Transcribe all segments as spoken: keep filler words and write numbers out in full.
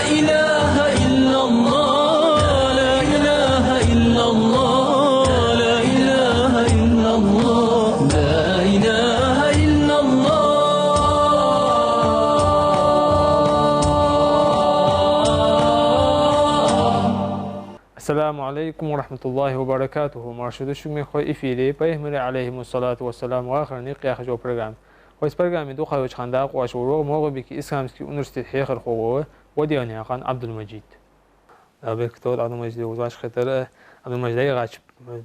إله إلا الله، لا إله إلا الله، لا إله إلا الله، لا إله إلا الله. السلام عليكم ورحمة الله وبركاته. Марша да шуга, мехкахой, эфире «Пайхамарий, عليهم الصلاة والسلام, вахара никъ» яха программа. Вай программе дукха йолча хана дакъа оаш вар вогӀа МагӀалбике исламски университете хьехархо вола Вадинаькъан Ӏабдул-Мажид. Дала беркате долда, Ӏабдул-Мажид, вай вӀашагӀкхетар. Ӏабдул-Мажид, дӀаяхача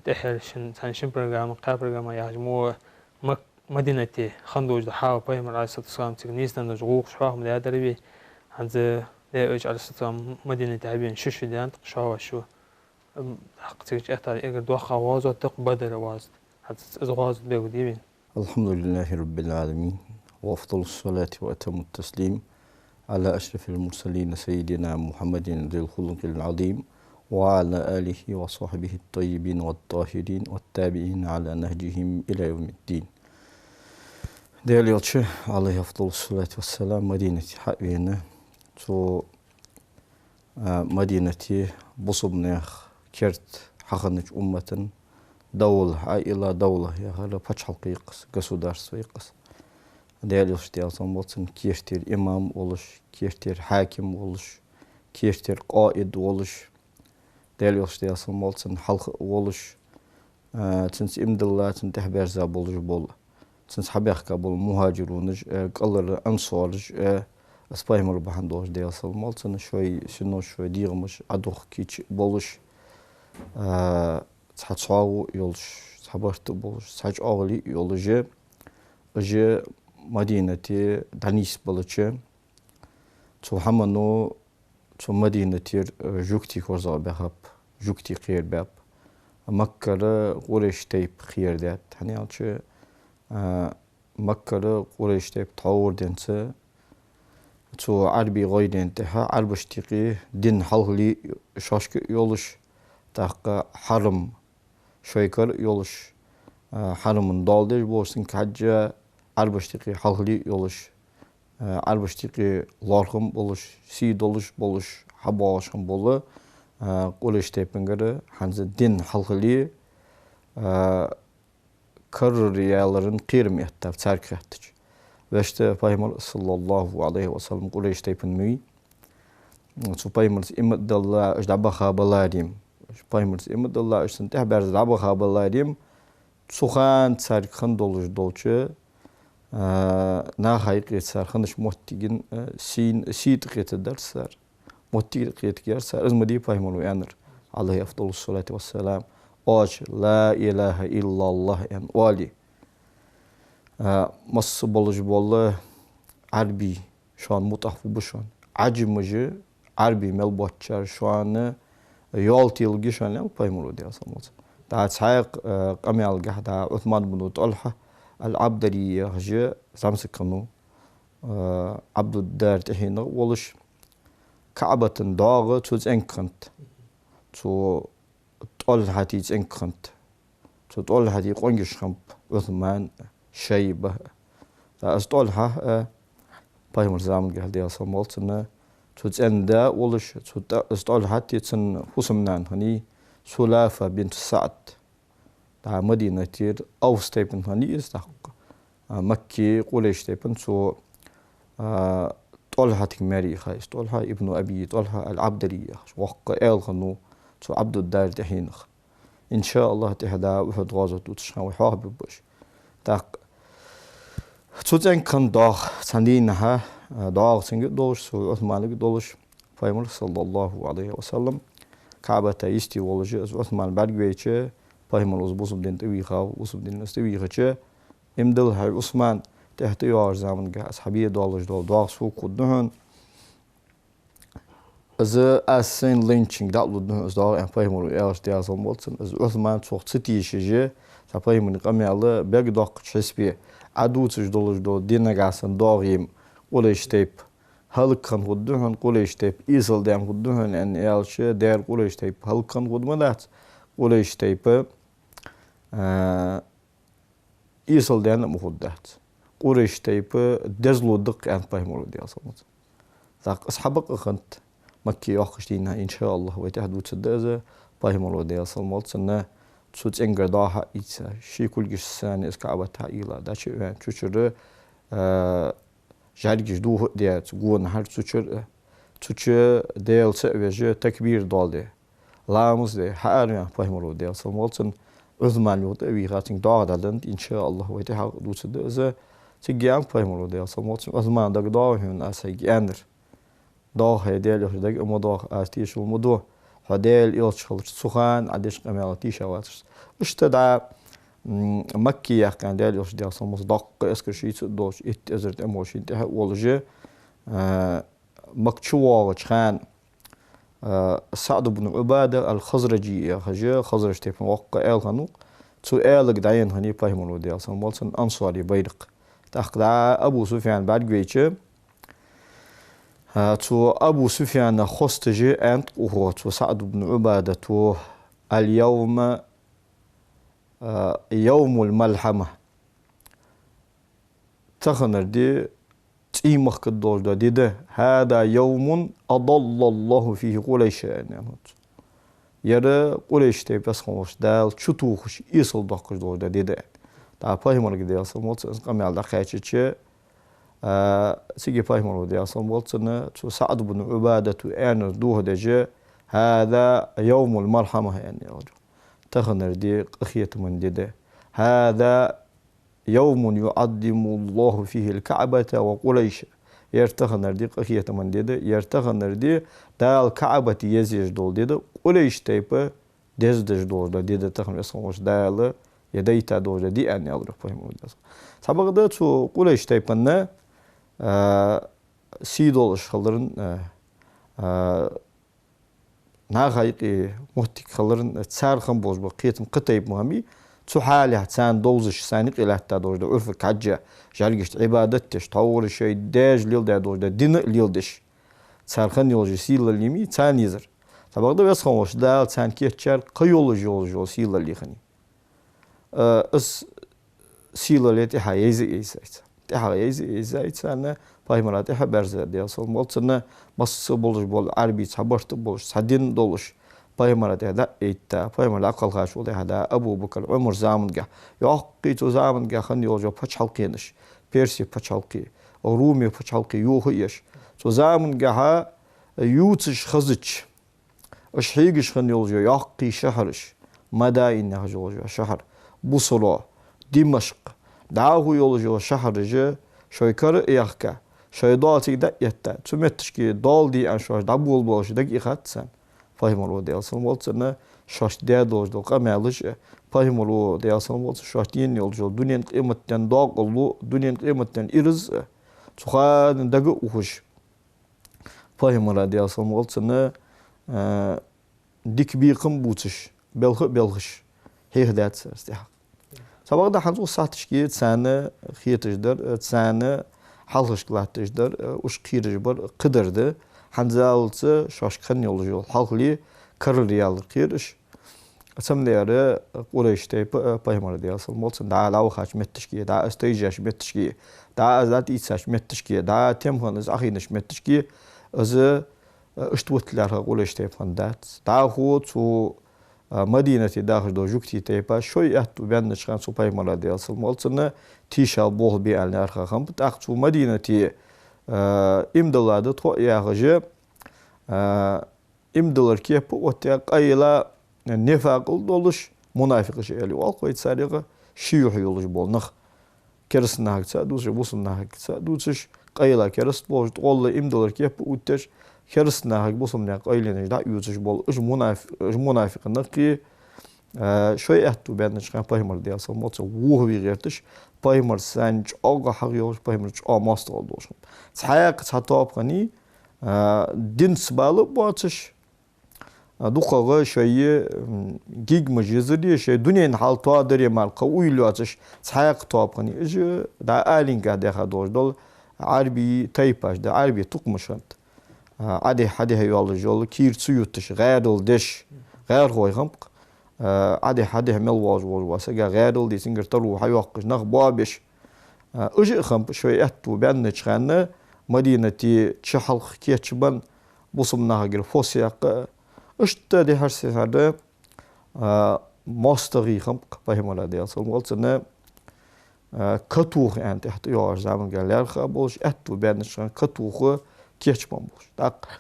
тӀехьа шин, цхьан шин программа, кхаь программа яхача мо Мак-, Мадинате хинна долаш да хьал, Пайхамар, عليه الصلاة والسلام, цига нийсденна долаш гӀулакхаш хьоахам даьдар вай. ХӀанз, э, Элча, عليه الصلاة والسلام, Мадинате хьабена ши шу даьннад-кх, шоаш шу. М, тӀаккха цига чӀоагӀа эггара доккха гӀазот да-кх Бадр гӀазот. ХӀанз из гӀазот бегу дивин. الحمد لله رب العالمين، وأفضل الصلاة وأتم التسليم على أشرف المرسلين سيدنا محمد ذي الخلق العظيم وعلى آله وصحبه الطيبين والطاهرين والتابعين على نهجهم إلى يوم الدين. Даьла Элча, عليه أفضل الصلاة والسلام, Мадинате хьавена, цу а, Мадинате бусалба наьха керда хьахиннача уммата давла, عائلة, давла яхар паччахьалкхе я-кх из, государство я-кх из. Даьла Элча, Даьла салам хилда цунна, кертера имам волаш, кертера хьаким волаш, кертера къаид волаш, Даьла Элча, Даьла салам хилда цунна, хьалха волаш, а, цунца иман дилла, цунна тӀехьабаьзза болаш бола, цунца хьабаьхка бола мухӀажирунаш а, кӀалхара ансараш а, из Пайхамар бахьан долаш, Даьла салам хилда цунна, шоай синош, шоай дегӀамаш Ӏодохкийта болаш, а, цхьа цхьоагӀо йолаш, цхьа барт а болаш, цхьа чӀоагӀал а йолаш, уж Мадинате дӀанийсбелча, цу хӀамано цу Мадинатера, э, жугтий хозагӀа баьхаб, жугтий кхерабаьб. Маккара Къурайш тайпа кхерадаьд. ХӀана аьлча, а, Маккара Къурайш тайпа тхьовра денз, цу Ӏарбий гӀайрен тӀехьа Ӏарбашта юкъе дин хьалхале шоашка а йолаш, тӀаккха хьарам шоай кара а йолаш, а, хьарамна доал деш болаш, цунга хьежжа Ӏарбашта юкъе хьалхале а йолаш, а, Ӏарбашта юкъе лоархӀам болаш, сий долаш болаш хьабоагӀаш хинна бола, а, Къурайш тайпангара хӀанз дин хьалхале, а, карара ялара кхерам эттаб царга хаьттача. Вешта Пайхамар, صلى الله عليه وسلم, Къурайш тайпан муй, цу Пайхамарца иман дилла уж дӀабаха баларе-м, Пайхамарца иман дилла уж, цунна тӀехьабаьзза дӀабаха баларе-м, цу хана царга хинна долаш долча, а, наха юкъе цар хиннача моттигера, а, сий, сий тӀакхетаргдар цар. Моттиг тӀакхетаргьяр цар. Из ма дий Пайхамаро аьннар, عليه أفضل الصلاة والسلام, оаш «لا إله إلا الله» аьнна оале, а, масса болаш бола Ӏарбий шоана мутӀахьа хургба шоана. Ӏажамаш а, Ӏарбий мел боацачар а шоана йоал теларгья шоана, аьннад Пайхамаро, Даьла салам хилда цунна. ДӀа цхьаькха, а, къамаьлагахьа дӀа Ӏусман бну ТӀалхьа ал-Ӏабдари яхаш зӀамсаг хиннав, а, Ӏабдуддар тӀехьенах волаш, КаӀбатан доагӀа цун цӀенга хиннад. Цу ТӀалхьата цӀенга хиннад. Цу ТӀалхьата къонгаш хиннаб Ӏусман, Шайба. ТӀаккха из ТӀалхьа, а, Пайхамара замангахьа, Даьла салам хилда цунна, цу цӀен-да волаш, цу ТӀа-, из ТӀалхьат а цун фусам-нана хиннай Сулафа бинт СаӀд. ДӀа Мадинатера Авс тайпан хиннай из тӀаккха. А, Макке Къурайш тайпан цу, а, ТӀалхьатага маьре яьхай из. ТӀалхьа ибну Аби ТӀалхьа ал-Ӏабдари яхаш воккха аьла хиннав цу Ӏабдуддар тӀехьенах. Ин ша АллахӀ, тӀехьа дӀа Ухьуд гӀазот дувцача хана вай хьоахабергба уж. ТӀаккха цу цӀенга хиннад доагӀа цхьан дийнахьа, а, доагӀа цунга а долаш, цу Ӏусманага а долаш, Пайхамар, صلى الله عليه وسلم, КаӀбата йисте волаш, из Ӏусман бӀаргавайча, Пайхамар из бусалба дина тӀавийхав, бусалба дина из тӀавийхача, иман дилла хьо, Ӏусман, тӀехьа тӀайоагӀача замангахьа из хьабе долаш дола доагӀа сога хургда хьона. Из аз сайна лайначунга дӀалургда хьона из доагӀа, аьнна, Пайхамаро аьлча, Даьла салам хилда цунна, из Ӏусман цох ца тийшаш, цхьа Пайхамара къамаьл бегадоаккхача хьисапе, Ӏодувцаш долаш дола дин нагахьа санна доагӀе-м, Къурайш тайпа хӀалакхинна хургда хьона, Къурайш тайпа эсала даьнна хургда хьона, аьнна, аьлча, дера Къурайш тайпа хӀалакхинна хургда ма дац, Къурайш тайпа, а, эсала даьнна а ма хургдац. Къурайш тайпа дезалургда-кх, аьннад Пайхамаро, Даьла салам хилда цунна. ТӀаккха из хьабакъахиннад, Макка йоаккхача дийнахьа, иншааллахӀ, вай тӀехьа дувцаргда из, пайхамаро, Даьла салам хилда цунна, цу цӀенгара дӀахо а ийца, ший кулгашца санна из КаӀбат хьаийла, дӀачу а ваьнна, цучара, а, жӀаргаш дохо а даь, цу гонахьара цучара, цу чу Даьла цӀи а веш, такбир доаладаь, ламаз даь, хьаараваьннав пайхамаро, Даьла салам хилда цунна, Ӏусман юха тӀа а вийха, цунга доагӀа дӀаденнад, иншааллахӀ, вай тӀехьа дувцаргда из. Цига аьннад пайхамаро, Даьла салам хилда цунна, Ӏусмана, дагадоагӀий хьона аз хьайга аьннар? ДоагӀа, хӀай Даьла Элча, дага а ма доагӀа, аз тешал ма ду хьо Даьла Элча хиларца, цу хана Ӏа деча къамаьла тийша вацар со. Иштта дӀа, м, Макка яьккхай Даьла Элча, Даьла салам хилда цунна, доккха эскар шийца а долаш, итт эзар тӀем волча шийна тӀехьа а волаш, а, Макка чувоагӀача хана, а, СаӀд ибн Ӏубада ал-Хазражи яхаш, Хазраж тайпан воккха аьла хиннав, цу аьлага дӀаенна хиннай пайхамаро, Даьла салам хилда цунна, ансарий байракх. ТӀаккха дӀа Абу Суфьян бӀаргавайча, а, цу Абу Суфьяна хозташа аьннад укхо, цу СаӀд ибн Ӏубадата: «Аль-йовма, а, йовмуль-мальхьама». Таханара ди цӀий мехкада долаш дола ди да. «ХӀаза йовмун адаллаллахӀу фихӀи Къурайша», аьнна, аьннад цо. Ер Къурайш тайпа, Веза хинна волча Дала чутохаш, эсала доаккхаш долаш дола ди да. ТӀаккха пайхамарга, Даьла салам хилда цунна, из къамаьл дӀакхаьчача, а, цига пайхамаро, Даьла салам хилда цунна, цу СаӀд ибн Ӏубадата аьннар дохадеш: «ХӀаза йовмуль-мархьама», аьнна, аьлар. Таханара ди къахетама ди да. «ХӀаза йовмун юӀаззимуллахӀу фихӀиль-КаӀбата ва Къурайша». Ер таханара ди къахетама ди да, ер таханара ди Дала КаӀбат езъеш дола ди да, Къурайш тайпа дездеш долаш дола ди да, тахан Веза хинна волча Дала е дайта долаш дола ди, аьнна, аьлар пайхамаро, Даьла салам хилда цунна. Цхьабакъда цу Къурайш тайпан, а, сий долаш хиларах, а, а, наха юкъе моттиг хиларах, цар хинна болаш бола кхетам кхы тайпа ма хиннабий, цу хьале царна довзаш, царна юкъе лаьтта долаш дола Ӏурфага хьежжа, жӀаргашта Ӏибадат деш, тхьовра шоай даьша леладаь долаш дола дин а леладеш, цар хинна йолаш йола сийлалла ма йий царна езар. Цхьабакъда Веза хинна волча Дала царна кийчъяьр кхы йолаш йолаш йола сийлалла хиннай. Э, из сийлалла тӀехьа йайза а йайзай царна. ТӀехьа йайза а йайзай царна, пайхамара тӀехьа а баьрза, Даьла салам хилда цунна, масса болаш бола Ӏарбий цхьа барт а болаш, цхьа дин а долаш, пайхамара тӀехьа дӀа а этта, пайхамар дӀакхалхачул тӀехьа дӀа Абу Бакр, Ӏумар замангахь, йоккхий цу замангахь хинна йолаш йола паччахьалкхенаш, Перси паччахьалкхе, Руми паччахьалкхе йоха а еш. Цу замангахь ювцаш хазача, уж хьегаш хинна йолаш йола йоккхий шахьараш, Мадаин яхаш йолаш йола шахьар, Бусра, Димашкъ, дӀахо йолаш йола шахьараш шоай кара а яхка, шоай доал цига дӀа а этта, цу метташка доал де аьнна шоаш дӀаболабелча, дага а хатт царна пайхамаро, Даьла салам хилда цунна, шоашта даь долаш дола къамаьлаш а, пайхамаро, Даьла салам хилда цунна, шоашта енна йолаш йола дунен, къематден дакъалу, дунен, къематден ираз а, цу хана дага а ухаш, пайхамара, Даьла салам хилда цунна, а, дика бекхам а бувцаш, белха а белхаш, хьехадаьд цар из тӀехьа. Цхьабакъда хӀанз укх сахьаташка царна хеташ дар, царна хьалхашка латташ дар, уж кхераш бар кхыдар да. ХӀанзалца шоашка хинна йолаш йола хьалхале карара ялар кхер уж. Цамдера Къурайш тайпа, пайхамар, Даьла салам хилда цунна, дӀа дӀавахача метташка, дӀа из тайжача метташка, дӀа из дӀатӀаийцача метташка, дӀа тем хинна из Ӏохайнача метташка, из, э, иштта вита лаьрхӀа Къурайш тайпа хиннадац. ДӀахо цу, э, Мадинате дахаш дола жугтий тайпа шоай аьттув баьннача хана цу пайхамара, Даьла салам хилда цунна, тийшаболх бе аьнна лаьрхӀа хиннаб. ТӀаккха цу Мадинате, э, иман диллад тхо а яхаш, э, иман диллара кепа а оттаяь, къайла нифакъал долаш, мунафикъаш аьле оал-кх вай царех, ший юхь йолаш бола нах. Кераста нахагца а дувцаш, бусалба нахагца а дувцаш, къайла кераста болаш, тӀагӀолла иман диллара кепа а оттаеш, кераста нахага бусалба наьха къайленаш дӀа а ювцаш бола уж мунаф-, уж мунафикъ нах, э, шоай аьттув баьннача хана пайхамар, Даьла салам хилда цунна, вохаве гӀерташ, пайхамарца царна чӀоагӀа хьагӀ йолаш, пайхамарца чӀоагӀа моастагӀал долаш хиннаб. Цхьаькха цхьа тоаба хиннай, э, динца бала а боацаш, а, дукхагӀа шоай, м, гийгамаш езаре, шоай дунен хьал тоадаре мара кхы уйла йоацаш, цхьаькха тоаба хиннай. Уж дӀа алингахь даьха долаш дола Ӏарбий тайпаш да, Ӏарбий тукхамаш хиннад. А, Ӏодехьа-хьадехьа йоаллаш йола, кийра ца ютташ, гӀаьрал деш, гӀаьрхой хиннаб-кх. А, Ӏодехьа-хьадехьа мел воаллаш вола саг гӀаьрал де, цунгара таро хьайоаккхаш, нах боабеш. А, уж а хиннаб шоай аьттув баьннача хана, Мадинате чухьалха кийчбенна, бусалба нахагара фос яккха. Иштта дехьара-сехьара, а, моастагӀий хиннаб-кх Пайхамара, Даьла салам хилда цунна, а, катоха аьнна тӀехьа тӀайоагӀаш заманга лаьрхӀа болаш, аьттув баьннача хана катоха кийчбенна болаш. ТӀаккха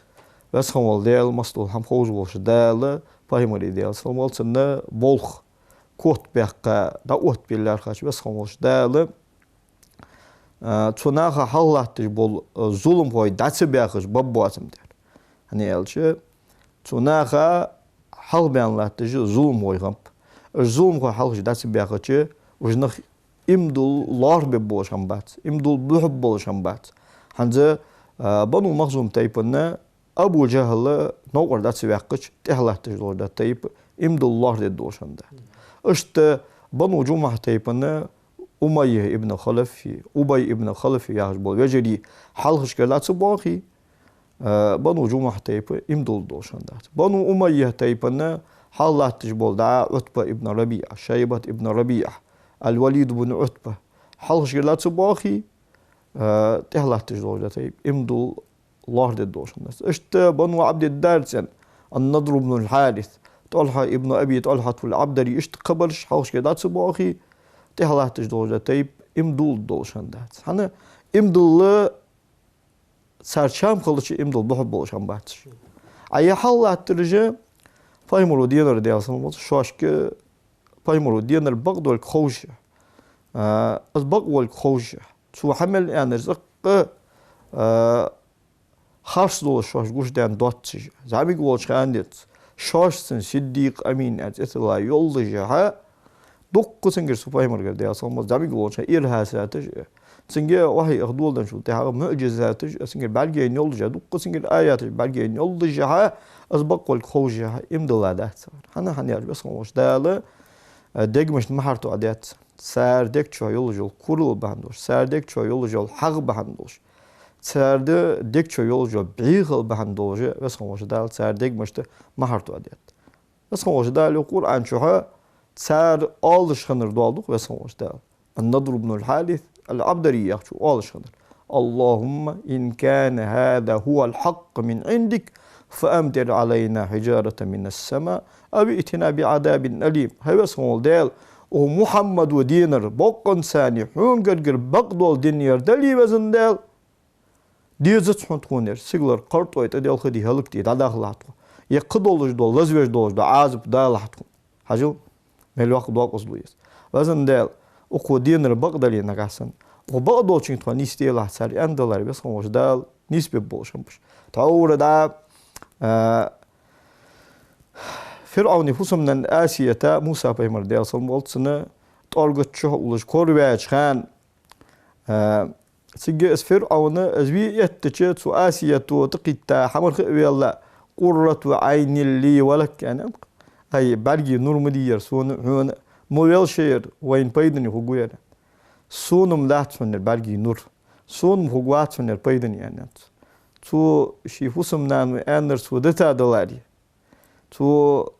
Веза хинна вола Даьла, массадола хӀама ховш волча Дала Пайхамара, Даьла салам хилда цунна, болх котбаьккха, дӀаоттабе лаьрхӀача Веза хинна волча Дала, а, цу наха хьалха латташ бола, а, зуламхой дӀа ца баьхача баб боацам дер. ХӀана аьлча, цу наха хьалха баьнна латташ зуламхой хиннаб. Уж зуламхой хьалхашка дӀа ца баьхача, уж нах иман дилла лоархӀаш болаш хиннабац, иман дилла бухьаш болаш хиннабац. ХӀанз, а, Бану Махзум тайпан Абу ЖахӀала новкъара дӀа ца ваьккхача, тӀехьа латташ долаш да тайпа иман дилла лоархӀаш долаш хиннадац. Иштта Бану ЖумахӀ тайпан Умайя ибн Халафи, Убай ибн Халафи яхаш бола вежарий хьалхашкара дӀа ца боахе, а, Бану ЖумахӀ тайпа иман дилла долаш хиннадац. Бану Умайя тайпан хьалха латташ бола дӀа Ӏутба ибн РабиӀа, Шайбат ибн РабиӀа, Ал-Валид ибн Ӏутба хьалхашкара дӀа ца боахе, а, тӀехьа латташ долаш да тайпа иман дилла лоархӀаш долаш хиннадац. Иштта Бану Ӏабдиддар цӀен Ан-Надр ибн аль-Хьарис, ТӀалхьа ибн Аби ТӀалхьатул Ӏабдари, иштта кхыбараш хьалхашкара дӀа ца боахе, тӀехьа латташ долаш да тайпа иман дилла долаш хиннадац. ХӀана, иман дилла цар чам хилча, иман дилла бухьаш болаш хиннабац уж. А е хьалха латтараш Пайхамара денар, Даьла салам хилда цунна, шоашка Пайхамара денар бакъдолга ховш, а, из бакъволга ховш, цо хьа мел аьннар цӀаккха, а, харц долаш шоашта гуш даьнна доацаш, зӀамига волча хана денз шоашца сиддикъ, амин аьнна цӀи тилла йолаш хьа, дуккха цунгара цу Пайхамарагара, Даьла салам хилда цунна, зӀамига волча хана ирхӀасаташ, цунга вахьий аха доладенначул тӀехьагӀа муӀжизаташ, цунгара бӀаргаяйна йолаш хьа, дуккха цунгара аяташ бӀаргаяйна йолаш хьа, из бакъволга ховш хьа, иман дилла дац цар. ХӀана, хӀана аьлча Веза хинна волча Дала, а, дегашта ма хьартӀоадаьд цар. Цар дег чу йолаш йола курал бахьан долаш, цар дег чу йолаш йола хьагӀ бахьан долаш, цар де-, дег чу йолаш йола бӀехал бахьан долаш, Веза хинна волча Дала цар дегашта ма хьартӀоадаьд. Веза хинна волча Дала йоах Къуръан чу, цар оалаш хиннар доаладу-кх Веза хинна волча Дала. Ан-Надр ибн аль-Хьарис аль-Ӏабдари яхачо оалаш хиннар: اللهم إن كان هذا هو الحق من عندك فأمطر علينا حجارة من السماء أو ائتنا بعذاب أليم. ХӀай Веза хинна вола Даьла, укх Мухьаммада денар бокъонцани хьона гаргара бакъдола динар дале, Веза Даьла, дезац хьона тхона ер, сигалара кхартӀой тӀаделхаде, хӀалакде дӀадахалахь тхо. Е кхы долаш дола, лазавеш долаш дола Ӏазап далахь тхона. Хьажал, мел йоккха доакъоз лу из. Веза Даьла, укх денар бакъ дале нагахьа санна, укх бакъдолчунга тхо нийсделахь, цар аьнна даларе, Веза хинна волча Дала нийсбергболаш хиннаб уж. Тхьовра дӀа, а, ФирӀовна фусам-нана Асията Муса пайхамар, Даьла салам хилда цунна, тӀоргачча чу уллаш кораваьча хана, а, цига из ФирӀовн, из ве эттача, цу Асията тӀакхийтта хьамарха а велла: قرة عين لي ولك, аьннад. Ай, бӀаргий нур ма дий ер сона, хьона, ма велла шоаш ер, вайна пайдане хургва ер. Сона-м дац хьона ер бӀаргий нур, сона-м хургвац хьона ер пайдане, аьннад. Цу ший фусам-нанас аьннар цо дита даларе, цо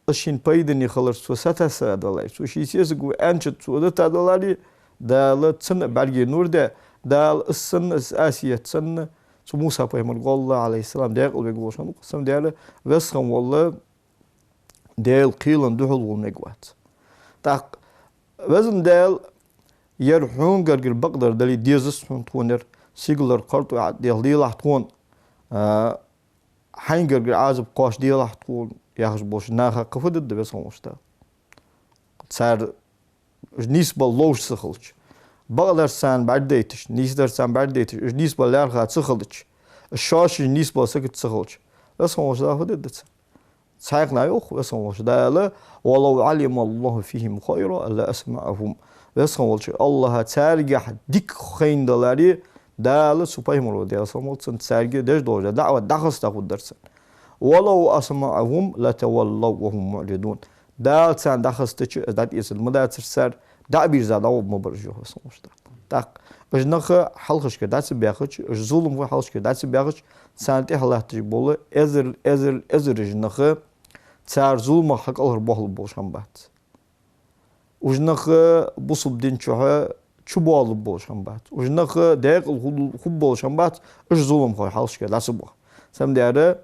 из шийна пайдане хиларца цо сатесса даларе, цо ший сесаг ва аьннача цо дита даларе, Дала цунна а бӀаргий нур даь, Дала из санна, из Асият санна, цу Муса пайхамар гӀолла, Ӏалайхи ссалам, даькъала вергволаш хиннав-кх. Цудухьа Веза хинна вола Даьла кхелан духьал вола мегаргвац. ТӀаккха, Веза Даьла, ер хьона гаргара бакъдар дале, дезац хьона тхона ер, сигалара кхартӀой тӀаделхаделахь тхона, а, хьайна гаргара Ӏазап кхоачаделахь тхона, яхаш болча наха кхы фу дергда Веза хинна волча Дала? Цар уж нийсбала ловш ца хилча, бакъдарца царна бӀаргадайташ, нийсдарца царна бӀаргадайташ, уж нийсбала лаьрхӀа ца хилча, уж шоаш нийсбала сагота ца хилча, Веза хинна волча Дала фу дергда царна? Цхьайкха а йоах Веза хинна волча Дала: ولو علم الله فيهم خيرا لأسمعهم. Веза хинна волча АллахӀа царгахьа дика хайна даларе, Дала цу пайхамара, Даьла салам хилда цунна, царга деш долча даӀват дӀахаста хургдар царна. ولو أسمعهم لتولوا وهم معرضون. Дала царна дӀахестача, из дӀатӀаэцаргма дацар цар, дӀа а бийрза дӀагӀоргма бар уж, йоах Веза хинна волча Дала. ТӀаккха уж нах хьалхашкара дӀа ца баьхача, уж зуламхой хьалхашкара дӀа ца баьхача, царна тӀехьа латташ бола эзар, эзар, эзараш нах цар зуламах хьакӀалхарбоахалургболаш хиннабац. Уж нах бусалба дина чу чубоаларгболаш хиннабац. Уж нах даькъала хул-, хургболаш хиннабац, уж зуламхой хьалхашкара дӀа ца боахе. Цамдера,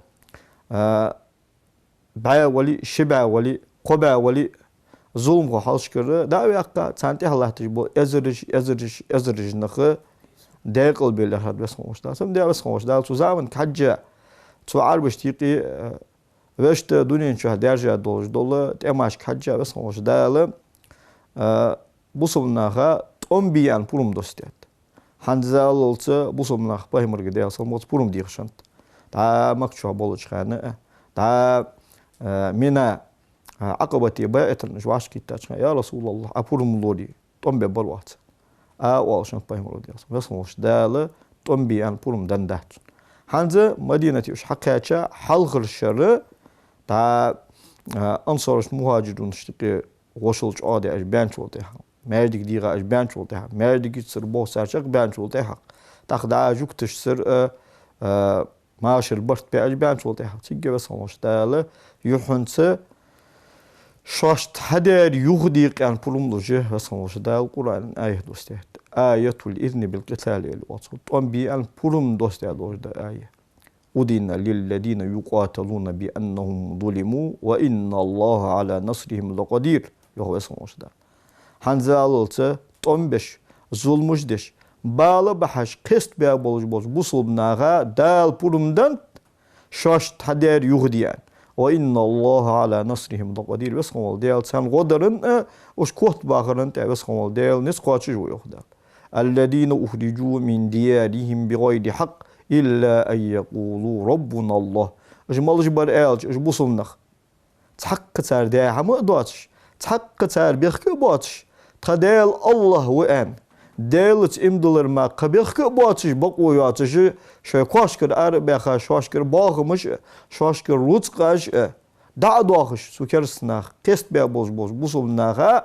а, бӀаь вале, ши бӀаь вале, кхо бӀаь вале, зуламхой хьалхашкара дӀа а ваьккха, царна тӀехьа латташ бола эзараш, эзараш, эзараш нах декъалбелар хӀанз Веза хинна волча Дала. Цамдера Веза хинна волча Дала цу заманга хьежжа, цу Ӏарбашта юкъе, а, вешта дунен чу даьржа долаш дола тӀемашка хьежжа Веза хинна волча Дала, а, бусалба наха тӀом бе аьнна пурам доссадаьд. ХӀанзалца бусалба нах пайхамарга, Даьла салам хилда цунна, пурам дехаш хиннад. ДӀа Макка чу болча хана, дӀа, а, Мина, а, Ӏакъабате байӀатана уж вӀашагӀкхийттача хана: «Я РасулаллахӀ, Ӏа пурам лорий, тӀом бергбар оаха», а, оалаш хиннад пайхамаро, Даьла салам хилда цунна. Веза хинна волча Дала тӀом бе аьнна пурам деннадац цунна. ХӀанз Мадинате уж хьакхаьча хьалхарча шера дӀа, а, ансарашта, мухӀажирунашта юкъе вошал чӀоагӀде уж баьнначул тӀехьагӀа, маьждиг дийгӀа уж баьнначул тӀехьагӀа, маьждигашцара бохсача баьнначул тӀехьагӀа, тӀаккха дӀа жугташцара, а, а, машар барт бе уж баьнначул тӀехьагӀа, цига Веза хинна волча Дала юххьанца шоашта хьадаьр юхадекъа аьнна пурам луш, Веза хинна волча Дала Къуръана аят доссадаьд. «آية الإذن بالقتال» аьле оал цох. ТӀом бе аьнна пурам доссадаь долаш да аят. «أذن للذين يقاتلون بأنهم ظلموا وإن الله على نصرهم لقدير», йоах Веза хинна волча Дала. ХӀанзалца тӀом беш, зуламаш деш, бала бахьаш кхестабаь болаш болча бусалба наха Дала пурам деннад шоашта хьадаьр юхаде аьнна. «وإن الله على نصرهم لقدير», Веза хинна вола Даьла царна гӀо даран а, уж котбахаран тӀа Веза хинна вола Даьла низ кхоачаш ва, йоах Дала. «الذين أخرجوا من ديارهم بغير حق إلا أن يقولوا ربنا الله». Уж малаш бар аьлча, уж бусалба нах, цхьаккха цар даь хӀама а доацаш, цхьаккха цар бехк а боацаш, тха Даьла АллахӀ ва аьнна, Даьлаца иман диллар мара кхы бехк а боацаш, бокъо йоацаш, шоай коашкара ара а баьха, шоашкара бахамаш а, шоашкара рузкъаш а дӀа а доахаш, цу керста наха кхестабаь болаш болча бусалба наха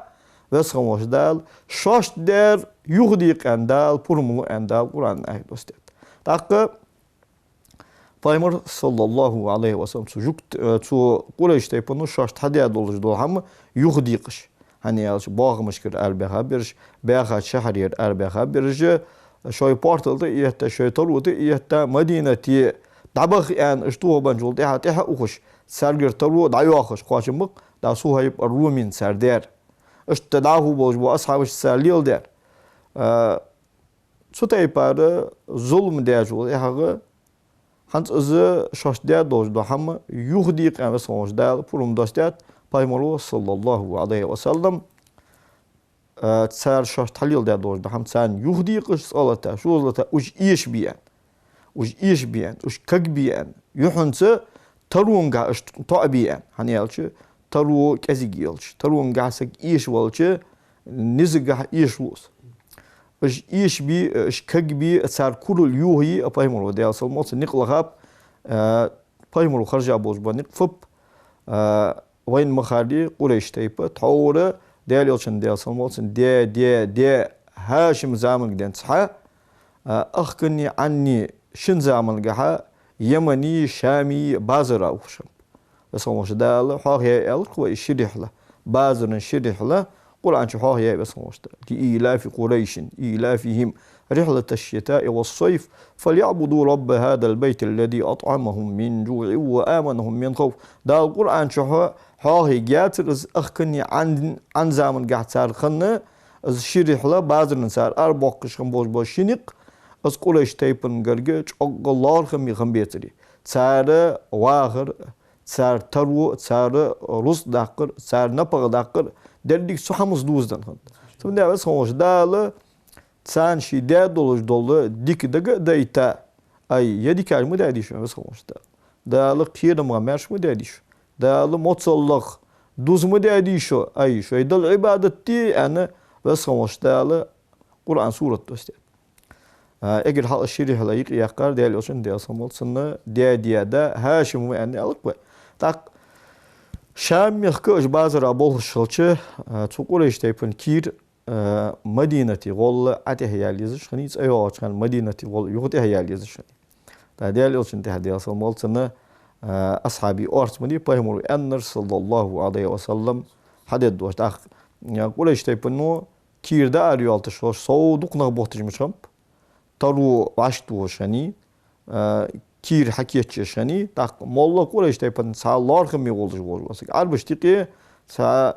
Веза хинна волча Дала шоашта даьр юхадекъа аьнна Дала пурам лу аьнна Дала Къуръана аят доссадаьд. ТӀаккха Пайхамар, صلى الله عليه وسلم, цу жугт-, э, цу Къурайш тайпано шоашта хьадаь долаш дола хӀама юхадекъаш, хӀана аьлча бахамашкара арабаьха бераш, баьхача шахьарера арабаьха бераш, шоай портал тӀа а этта, шоай таро тӀа а этта, Мадинате дӀабаха аьнна уж тохабенначул тӀехьагӀа, тӀехьа а ухаш, царгара таро дӀайоахаш кхоачам ба-кх, да Сухайб ар-Румин цар даьр. Иштта дӀахо болаш бола асхьабаш цар леладаьр. А, цу тайпара зулам даьчул тӀехьагӀа, хӀанз из шоашта даь долаш дола хӀама юхадекъа аьнна Веза хинна волча Дала пурам доссадаьд Пайхамаро, صلى الله عليه وسلم, а, цар шоашта хьалеладаь долаш дола хӀама царна юхадекъаш, цкъа-латта, шозза-латта уж эшабе аьнна. Уж эшабе аьнна, уж кагбе аьнна, юххьанца тарон гахь уж тоӀабе аьнна. ХӀана аьлча таро кӀезига елча, тарон гахь саг эшавелча, низагахь эшалу из. Уж эшабе, уж кагбе, цар курал йохае а Пайхамаро, Даьла салам хилда цунна, никъ лахаб, а, Пайхамаро хержа болаш бола никъ фу ба, а, вайна ма харра, Къурайш тайпа, тхьовра Даьла Элчан, Даьла салам хилда цунна, даь, даь, даь ХӀашима заманга денз хьа, а, ахкани Ӏани шин замангахьа Йемани, Шами базара ухаш хиннаб. Веза хинна волча Дала хьоахаяьй аьлар-кх вай ши рихьла, базаран ши рихьла Къуръан чу хьоахаяьй Веза хинна волча Дала. «لإيلاف قريش إيلافهم رحلة الشتاء والصيف فليعبدوا رب هذا البيت الذي أطعمهم من جوع وآمنهم من خوف». Дала Къуръан чу хьо-, хьоахайергьяцар из ахкани Ӏан-, Ӏан замангахь цар хинна, из ши рихьла, базаран цар арабоаккхаш хинна болаш бола ши никъ, из Къурайш тайпан гарга чӀоагӀа лоархӀаме хиннабецаре. Цар вахар, цар таро, цар рузкъ даккхар, цар напагӀа даккхар, деррига цу хӀамаца дувзаденна хиннад. Цудухьа Веза хинна волча Дала царна ший даь долаш дола дика дага а дайта, ай, ер дикаш ма даьдий шоана, Веза хинна волча Дала. Дала кхерамах маьрша ма даьдий шо. Дала моцаллах дуза ма даьдий шо, ай, шоай Далла Ӏибадат де, аьнна, Веза хинна волча Дала Къуръан сурат доссадаьд. А, эггара хьалха ши рихьла юкъеяьккхар Даьла Элчан, Даьла салам хилда цунна, даь даь да ХӀашим ва аьнна аьлар-кх вай. ТӀаккха Шам мехка уж базара болхаш хилча, а, цу Къурайш тайпан кийра, а, Мадинате гӀолла ӀотӀехъяла езаш хиннай, цӀа йоагӀача хана Мадинате гӀолла юхатӀехъяла езаш хиннай. ТӀаккха Даьла Элчан тӀехьа, Даьла салам хилда цунна, а, асхьабий орц ма дий, Пайхамаро аьннар, صلى الله عليه وسلم, хьадергдолаш. ТӀаккха, а, Къурайш тайпано кийра дӀаарайоалийташ хилча, сов дукха нах бохийташ мича хиннаб, таро вӀашагӀтохаш хиннай, а, кийра хьакийчъеш хиннай, тӀаккха моллагӀа Къурайш тайпан цхьа лоархӀаме волаш вола саг, Ӏарбашта юкъе цхьа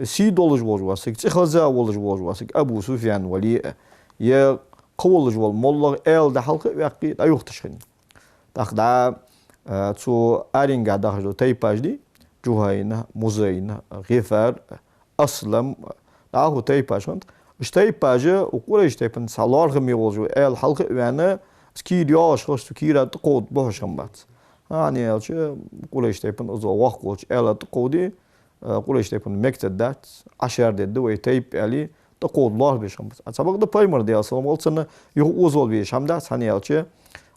сий долаш вола саг, цӀихеза волаш вола саг, Абу Суфьян вале а, е кхы волаш вола моллагӀа аьла дӀахьалха а ваьккхе, дӀаюхаташ хиннай. ТӀаккха дӀа, а, цу аренгахьа дахаш дола тайпаш дий, Джухайна, Музайна, ГӀифар, Аслам, дӀахо тайпаш хиннад. Уж тайпаш, укх Къурайш тайпан цхьа лоархӀаме волаш вола аьла хьалха а ваьнна, из кийра йоагӀаш хилча, цу кийра тӀакховда бохаш хиннабац. ХӀана аьлча, Къурайш тайпан из воккха волча аьла тӀакховде, а, Къурайш тайпан мегаш дац, Ӏашар дедда вай тайпа аьле, тӀакховда лоархӀаш хиннабац. А цхьабакъда Пайхамар, Даьла салам хилда цунна, юха озавала везаш хӀама дац, хӀана аьлча,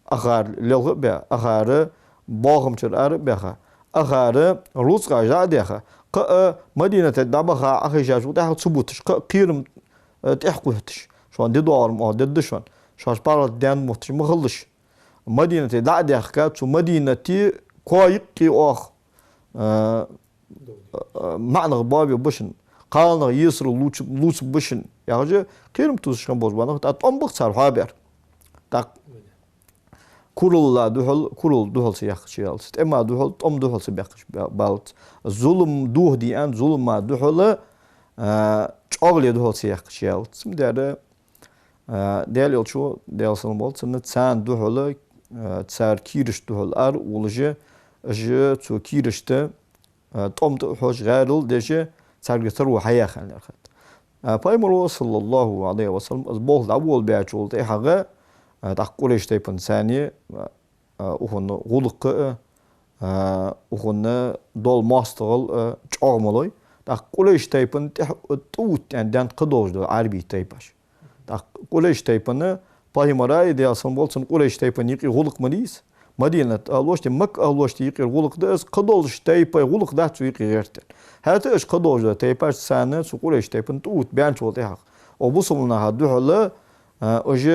акхар лелха а баь, акхар боахамчара ара а баьха, акхар рузкъаш дӀа а даьха, кхы а Мадинате дӀабаха Ӏохайшачул тӀехьагӀа ца буташ, кхы а кхерам, э, тӀехьакхухьаш, шоана ди доагӀар ма оаха дедда шоана, шоаш паргӀата даьнна мотташ ма хилалаш. Мадинате дӀа а даьхка, цу Мадинате коа юкъе оаха, э, э, маӀанах боабе ба шоана, кхалнах есар лувца-, лувцаргба шоана, яхаш, кхерам тувсаш хинна болча бахьанах, тӀаккха тӀом ба-кх цар хьоабаьр. ТӀаккха куралла духьал курал духьал ца яьккхача ялац, тӀема духьал тӀом духьал ца баьккхача ба-, балац, зулам дохаде аьнна зулама духьал, а, чӀоагӀале духьал ца яьккхача ялац. Цудухьа, а, Даьла Элчо, Даьла салам хилда цунна, царна духьал, а, цар кийрашта духьал ара а уллаш, уж цу кийрашта, а, тӀом тӀа а хьож, гӀаьрал а деш, царга таро хьаяьха аьнна лаьрхӀад. А, Пайхамаро, саллаллахӀу Ӏалайхи ва саллам, из болх дӀаболабаьчул тӀехьагӀа, а, тӀаккха Къурайш тайпан царна, а, а, укхун гӀулакх а, а, укхун дола моастагӀал а чӀоагӀа ма лой. ТӀаккха Къурайш тайпан тӀехьа тӀаотта аьнна даьннад кхыдолаш дола Ӏарбий тайпаш. ТӀаккха Къурайш тайпан, Пайхамара а, Даьла салам хилда цунна, Къурайш тайпан юкъе гӀулакх ма дий из. Мадинат ахӀлошта, Макка ахӀлошта юкъера гӀулакх да из, кхыдолча тайпай гӀулакх дац цу юкъе гӀертар. ХӀаьта а уж кхыдолаш дола тайпаш, царна цу Къурайш тайпан тӀаотта баьнначул тӀехьагӀа, укх бусалба наха духьал, а, уж,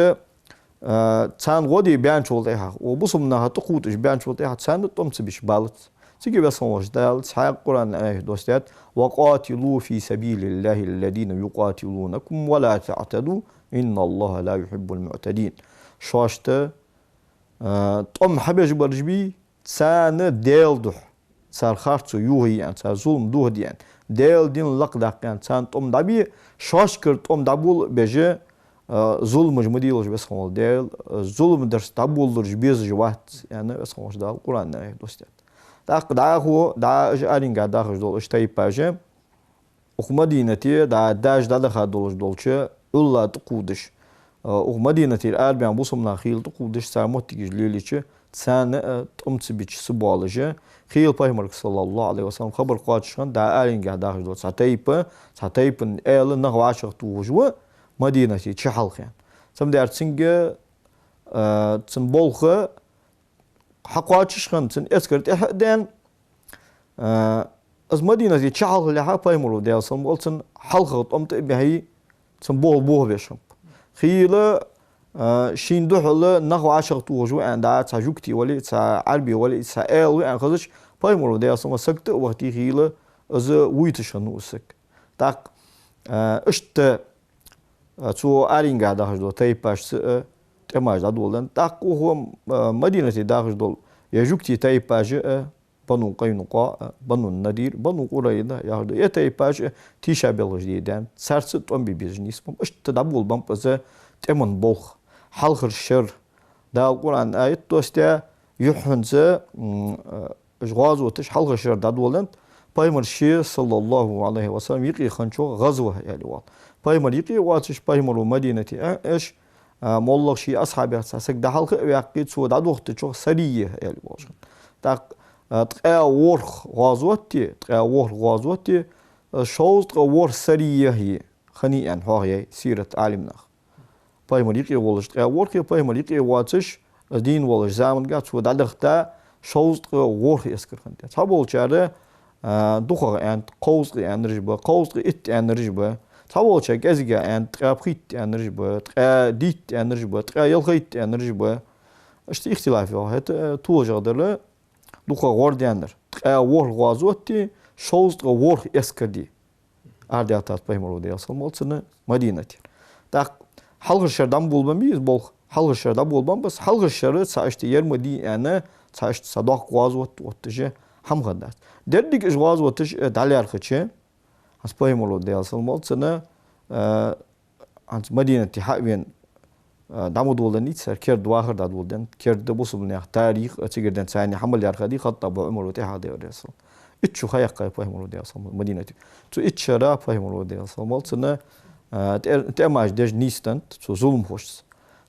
а, царна гӀо де баьнначул тӀехьагӀа, укх бусалба наха тӀакхувда уж баьнначул тӀехьагӀа, царна тӀом ца бича балац. Цига Веза хинна волча Дала цхьаькха Къуръан аят доссадаьд: «وقاتلوا في سبيل الله الذين يقاتلونكم ولا تعتدوا إن الله لا يحب المعتدين». Шоашта, а, тӀом хьабеш бараш бий, царна Даьла духьа, цар харцо йохае аьнна, цар зулам дохаде аьнна, Даьла дин лакхдаккха аьнна, царна тӀом дӀабе, шоашкара тӀом дӀаболабеш, а, зуламаш ма делаш, Веза хинна вола Даьла, а, зуламдарца дӀаболалураш безаш вац, аьнна, Веза хинна волча Дала Къуръан аят доссадаьд. ТӀаккха дӀахо, дӀа уж аренгахьа дахаш дола уж тайпаш, укх Мадинате дӀа даьш дӀадаха долаш долча Ӏулла тӀакхувдаш, а, укх Мадинатера арабаьнна бусалба наха хийла тӀакхувдаш, цар моттигаш лелийча, царна а тӀом ца бича ца боалаш, хийла Пайхамарга, саллаллахӀу Ӏалайхи ва саллам, хабар кхоачаш хиннад, дӀа аренгахьа дахаш дола цхьа тайпа, цхьа тайпан аьла нах вӀашагӀтохаш ва Мадинате чухьалха аьнна. Цудухьа цунга, а, цун болх хьакхоачаш хиннад, цун эскар тӀехьа а даьнна, а, из Мадинате чухьалхалехьа Пайхамаро, Даьла салам хилда цунна, хьалхагӀа тӀом тӀа а бихьа, цун болх бохабеш хиннаб. Хийла, а, шийна духьала нах вӀашагӀтохаш ва аьнна, дӀа цхьа жугти вале а, цхьа Ӏарбий вале а, цхьа аьла ва аьнна хезача, Пайхамаро, Даьла салам хилда цунна, саг тӀа а вахийте, хийла из вуйташ хиннав из саг. ТӀаккха, а, иштта, а, цу аренгахьа дахаш дола тайпашца а тӀемаш дӀадоладеннад. ТӀаккха укх, а, Мадинате дахаш дола е жугтий тайпаш а, Бану Къайнукъаъ а, Бану Надир, Бану Къурайза яхаш дола е тайпаш а тийша белхаш де даьннад. Царца а тӀом бе безаш нийсбеннаб. Иштта дӀаболабеннаб из тӀеман болх. Хьалхарча шера Дала Къуръан аят доссадаь, юххьанца, м, а, уж гӀазоташ хьалхарча шера дӀадоладеннад, Пайхамар ше, саллаллахӀу Ӏалайхи ва саллам, юкъе хинначох гӀазва аьле оал. Пайхамар юкъе воацаш, Пайхамаро Мадинате а Ӏеш, а, моллагӀа ший асхьабех цхьа саг дӀахьалха а ваьккхе, цо дӀадохийтачох сарийя аьле оалаш хиннад. ТӀаккха, а, ткъаь ворхӀ гӀазот, ткъаь ворхӀ гӀазот, а, шовзткъа ворхӀ сарийя хиннай аьнна хьоахаяьй сират Ӏалимнаха. Пайхамар юкъе волаш ткъаь ворхӀ, Пайхамар юкъе воацаш, из дийна волча замангахь цо дӀадахийта шовзткъа ворхӀ эскар хиннад. Цхьаболчар, а, дукхагӀа аьннад, кховзткъа аьннараш ба, кховзткъа итт аьннараш ба. Цхьаболчар кӀезигагӀа аьннад, ткъаь пхийтта аьннараш ба, ткъаь дийтта аьннараш ба, ткъаь ялхайтта аьннараш ба. Иштта ихтилаф йоагӀа. ХӀаьта, а, тожагӀа дар дукхагӀа гӀор даьннар. Ткъаь ворхӀ гӀазот, шовзткъа ворхӀ эскар да арадаьхад Пайхамаро, Даьла салам хилда цунна, Мадинатера. ТӀаккха хьалхарча шера дӀа ма болабеннабий из болх. Хьалхарча шера дӀаболабаьб из. Хьалхарча шера цхьа иштта ер ма дий аьнна, цхьа иштта цхьа доккха гӀазот отташ хӀама хиннадац. Деррига уж гӀазоташ, э, дӀалаьрхӀача, хӀанз Пайхамаро, Даьла салам хилда цунна, э, хӀанз Мадинате хьавена, э, дӀа ма доладеннад цар, керда вахар дӀадоладеннад, керда бусалба наьха тарих, э, цигара денз царна хьа мел лаьрхӀад Хаттаба, Ӏумара тӀехьа, Даьла раьза хилва. Итт шу ха яьккхай Пайхамаро, Даьла салам хилда цунна, Мадинате. Цу итт шера Пайхамаро, Даьла салам хилда цунна, э, тӀе-, тӀемаш деш нийсденнад цу зуламхошца.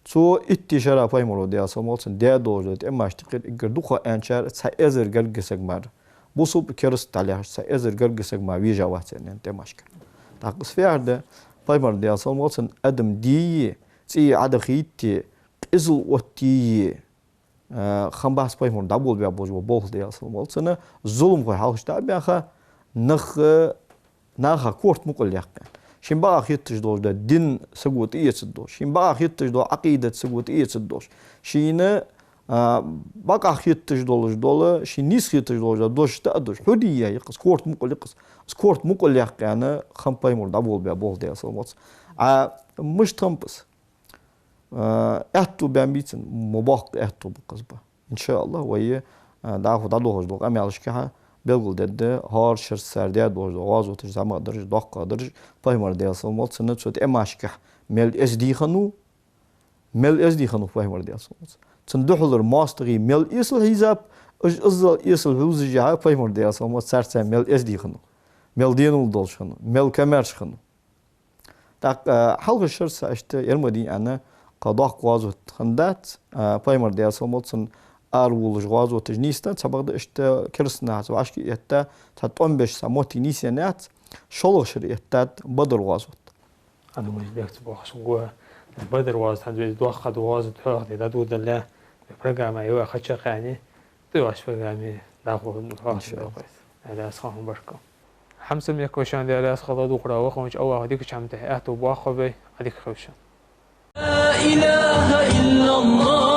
Цу итт шера Пайхамаро, Даьла салам хилда цунна, даь долаш дола тӀемаш тӀехьа эггара дукха аьнначар цхьа эзар гаргга саг мара. Бусалба, кераста дӀалаьрхӀача цхьа эзар гаргга саг мара вижа вац аьнна тӀемашка. ТӀаккха из фу яхар да, Пайхамар, Даьла салам хилда цунна, адам дийя, цӀий Ӏодахийта, къизал оттайя, э, хиннабац Пайхамаро дӀаболабаь болаш бола болх, Даьла салам хилда цунна, зуламхой хьалхашка дӀа а баьха, нах, э, наха корта мукъалла яккха. Шийна бакъахьа хеташ долаш дола дин саго тӀаэцаргдолаш, шийна бакъахьа хеташ дола Ӏакъидат саго тӀаэцаргдолаш, шийна, а, бакъахьа хеташ долаш дола, шийна нийса хеташ долаш дола дош дӀа а деш, хьуррия я-кх из, корта мукъалла я-кх из. Из корта мукъалла яккха аьнна хиннаб Пайхамаро дӀаболабаь болх, Даьла салам хилда цунна. А мишта хиннаб из? Э, аьттув баьннабий цун? Ма боккха аьттув ба-кх из ба. Иншааллахь, вай, э, дӀахо дӀадолхаш дола къамаьлашка хьа белгалдергда, хӀара шера цар даь долаш дола гӀазоташ зӀамагӀдараш, доккхагӀдараш, Пайхамар, Даьла салам хилда цунна, цу тӀемашка мел эздий хиннав, мел эздий хиннав Пайхамар, Даьла салам хилда цунна. Цунна духьалара моастагӀий мел эсала хьийзаб, уж иззал эсала хьувзаш хьа Пайхамар, Даьла салам хилда цунна, царца мел эздий хиннав, мел денал долаш хиннав, мел комаьрша хиннав. ТӀаккха, а, хьалхарча шера цхьа иштта ер ма дий аьнна кхы доккха гӀазот хиннадац, а, Пайхамар, Даьла салам хилда цунна, аравоалаш гӀазоташ нийсденнад, цхьабакъда иштта кераста нахаца вӀашка а этта, цхьа тӀом беш цхьа моттиг нийсъенна яц, шоллагӀча шера эттад Бадр гӀазот. Ӏа думаш бехк ца боаккхаш гу, Бадр гӀазот хӀанз вай доккха дола гӀазот хьоахаде дӀадоладалале, программа юха а кхача кхаьни, тӀехьарча программе дӀахо хьоахаде Иншааллахь. Даьла раьза хилва хьона, баркал. Хьамсамбек ва шоана, Даьла раьза хилва, дукхагӀа вахача Аллахӏа дикача хӀаман тӀа аьттув боаккхалба вай, Ӏадика хийла шоана. لا إله إلا الله